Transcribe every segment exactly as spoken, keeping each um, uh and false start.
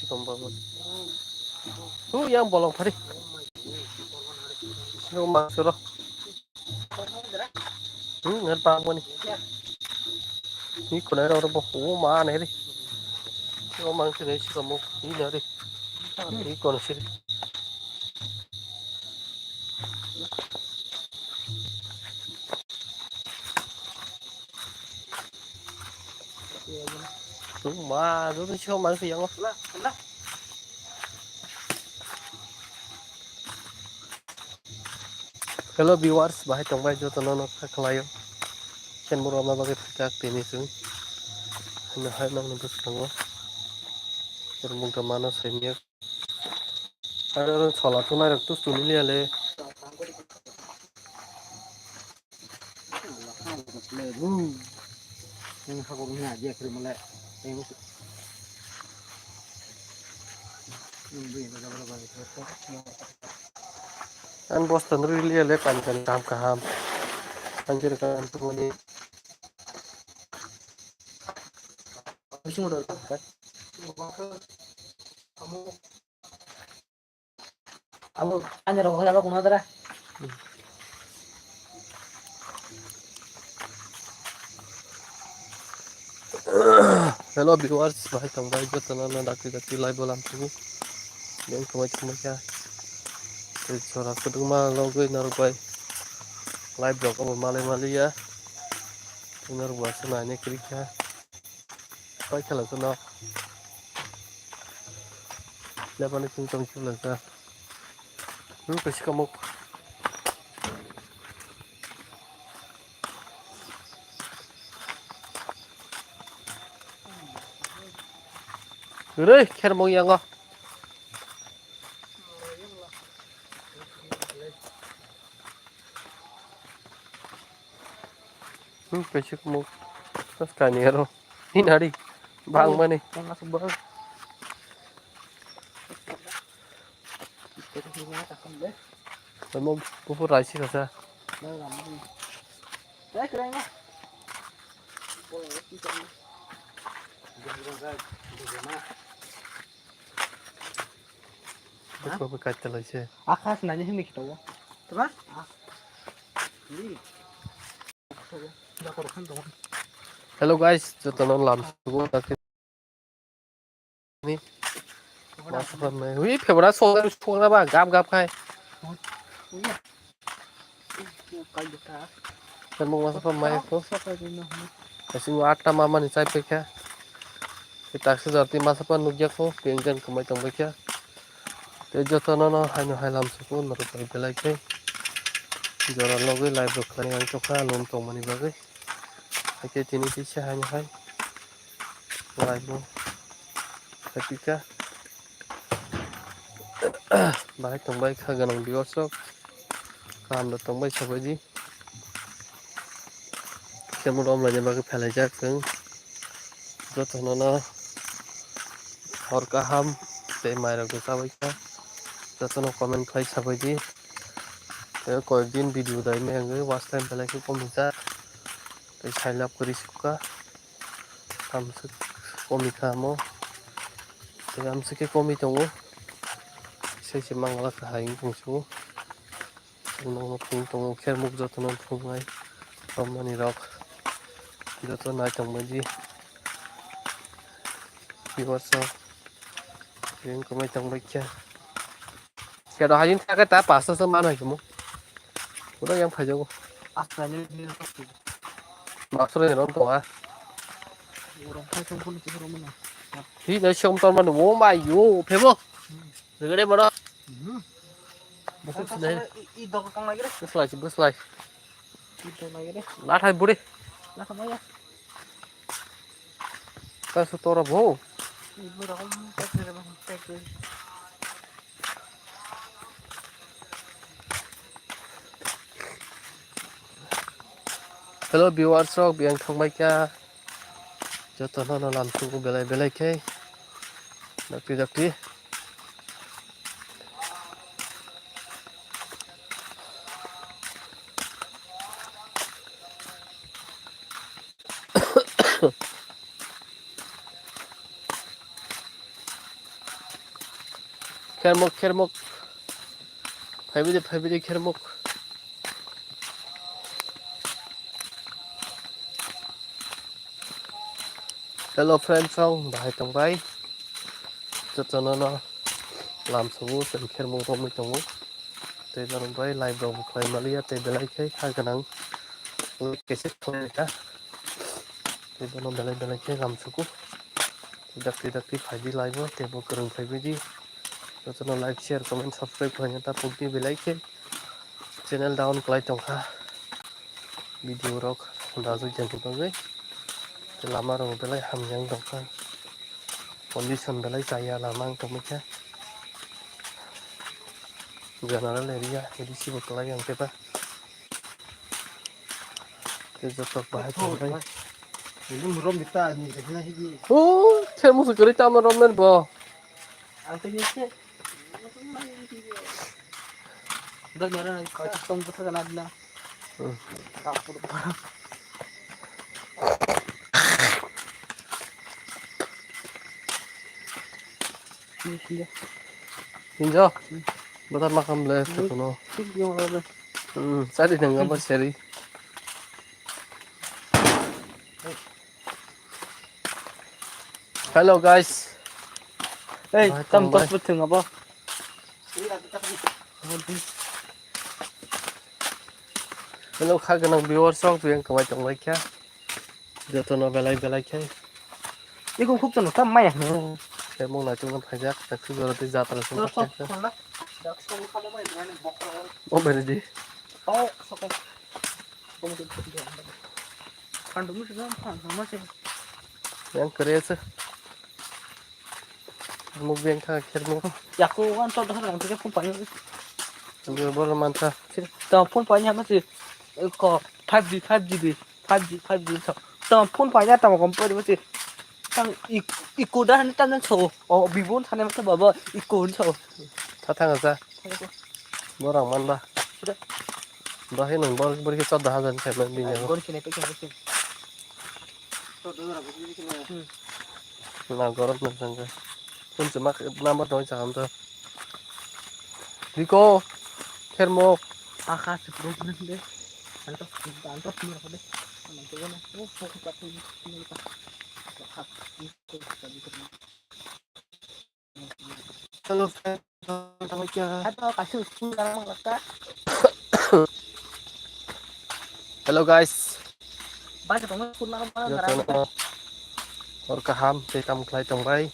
Tong ba bo. Tu yang bolong phari. Sino mangsoro. Hmm, ngar pang boni. Ni kunai ro ro bo. O ma ne ri. O mang sini siko mo. Ni na ri. Ni kono siri. Ma, duduk sih, Mang, sih, yang. Hello viewers, bahai tongbai joto nono kha khlaio. Ken boro ma bagwi thikak tini chwng. Hino hai nang bwskango. Tor mungta mano semiyak. Aro aro chola thunai rok tus tuni liya le. Ang bosta nugwi liya le, kain kain kam kaham. Ang jera kaam tongmani. Amo, ani rok khe abo kuno dara. Hello viewers, bahai tongbai jotono no dakti dakti live o lam tubu. Yang tongbai tongbai kha. Tei jora kwdwkma logwi norok bai live rok obo malai maliya. Norok bo aswk naina kwrwi kha. Pai khala jano. Lebani chwng tong chwla ja. Hmm, kaisa kamuk. Rei, khermung yango. Hmm, kaisa kamuk. Tas kani aro. Hinari. Bang mani. Yang asuk bang. Tamo buphur raisi kasa. Buphur buphur kaita laise. Akhas nani himni khitawo. Tama? Hello guys, jotono lam sugo. Ni. Masa pamai. Ui, phebra songna, songna ba, gap gap khai. Tamo masa pamai ko. Kasi atta mama ni chai pekha. Kita sejarti masa pan nugya ko, pengjan kemai tong pekha. Te jotono no haino hai lam suku, norok bai belai khe. Jora logwi live rok khlai ang tokha, lom tongmani bagwi. Haikhe tini kisa haino hai. Live o. Happy kha. Bahai tongbai kha ganang viewers rok. Kaham da tongbai sabaidi. Khe mo romlaina bagwi phelaijak chwng. Jotono no hor kaham tei mairok bo chabai kha. Jotono comment khlai sabaidi. Tei koyek din video dai mengwi watch time belai khe kom rijak. Tei sailap kwrwi sukha. Amswk komi kha amo. Tei amswk khe komi tongo. Sai se mangala kha hai wng tong sio. Chwng nokno phung tongo, khermuk jotono phungnai. Romani rok joto nai tongmani. Viewers rok ring kwmai tongbai khe. Kero hain thaka ta pasta se mano himu. Kuda yang phajago. Asta ni ni. Maksud ni rom tonga. Rom phai tong phun ti rom na. Hi na shom tor mano, oh my yo, phebo. Regre mano. Bwswk sinai. I dog kang lagi re. Bwslai si bwslai. I dog lagi re. Lathai buri. Lathai maya. Kasu tora bo. I bura kong. Hello viewers rok, biyang thangbai kha. Joto no no lam sugo belai belai khe. Dakti dakti. Khermok, khermok. Phaibidi, phaibidi, khermok. Hello friends, song bahai tongbai. Jotono no lam subu, tei khermok romwi tongo. Tei norok bai live rok bo khlai maliya, tei belai khe kha gwnang. Kaisa thongwi kha. Tei bono belai belai khe lam suku. Dakti dakti phaidi live o, tei bo kwrwng phaibaidi. Jotono like, share, comment, subscribe khlaina ta pukdi belai khe. Channel down khlai tongkha. Video rok dajwi jani bagwi. Tei lama rok belai hamya wng tongkha. Condition belai chaya lama wng tongmikha. General area, A D C bo kwlai ang khe ba. Tei joto bahai tongbai. Ini murom kita ni kena hiji. Oh, thermos kwrwi tamo romnan bo. Ang tini se. Doi nora na kau tong bata kana na. Hmm. Hinjo. Bata makam le kuno. Hmm, sari nang gambar sari. Hello guys. Hey, tam bas betul ngapa? Hello, kha gwnang viewers rok, twi ang kwmai tong lai kha. Jotono belai belai khe. Iko khuk tono tam maya. Khe mung lai chung phaijak, tak su jora tei jatra chung. Mobile di. Yang kere se. Muk beng kha khermo. Yaku wan to dahar ang phone painai. Bor bor mantha. Tamo phone painai hama si ko five G, five G bi, five G, five G to. Tamo phone painai tamo kom pori masi. Tang iko dahar ni tamo so. O bibon thane masa baba iko so. Tha thang sa. Borang man ba. Sudah. Bahai nang bor bor khe chwddo hajar khe man bini. Bor khe nai pekha bor khe. Na gorok nang thang khe. Phone se mak number dong chaham to. Riko khermok. Akha se pro de. Anto anto sumar de. Anto gana. Oh, fokus apa ini? Hello friend. Hello, kaisa school nang lakha. Hello guys. Bai ka tong school nang ma. Jotono hor kaham tei tam khlai tong bai.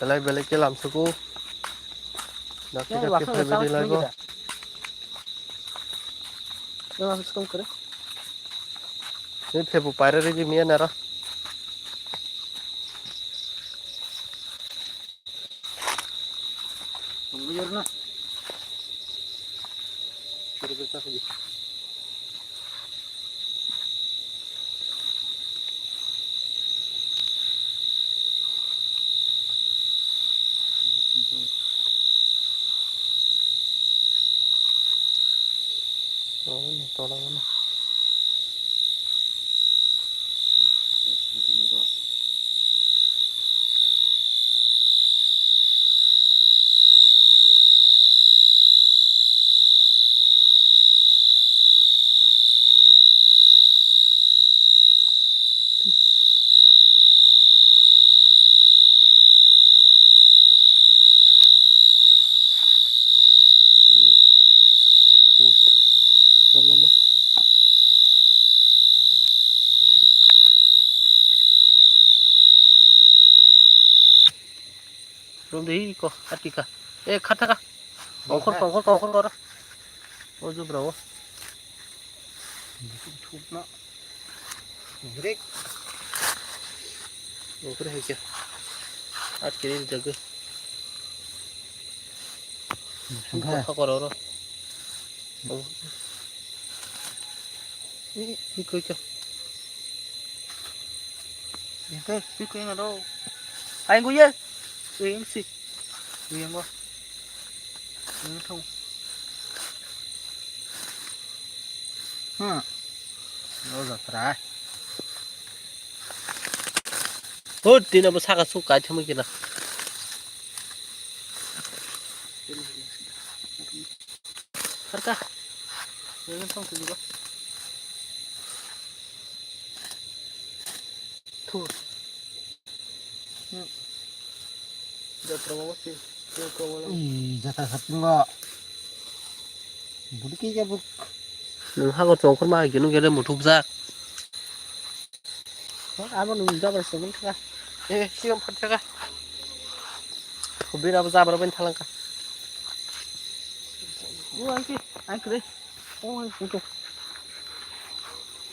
Belai belai khe lam suku. Dakti dakti phai bidi laibo. Ni phebu pairari di miya nara. Rom de iko atika. E khataka. Ongkhor kongkhor kongkhor kor. O jubra o. Thukna. Ongkhor hai kya. At kiri jaga. Thukna kor oro. Iko iko. Iko iko iko ado. Ayo gue. Gue si. Gue yang gua. Gue thong. Hmm. Lo jatra. Hut, tino bo saka su kai thumui kina. Nang thang tu juga. Thu. Hmm. Jatra bawa sih. Jatra bawa. Ih, jatra khat ngo. Budi ki jabuk. Nung hago chongkhor ma genu gele muthuk jak. Abo nung jabar songkhor thaka. Eh, siang phat thaka. Khubir abo jabar ben thalangka. O angki, angki re. O angki.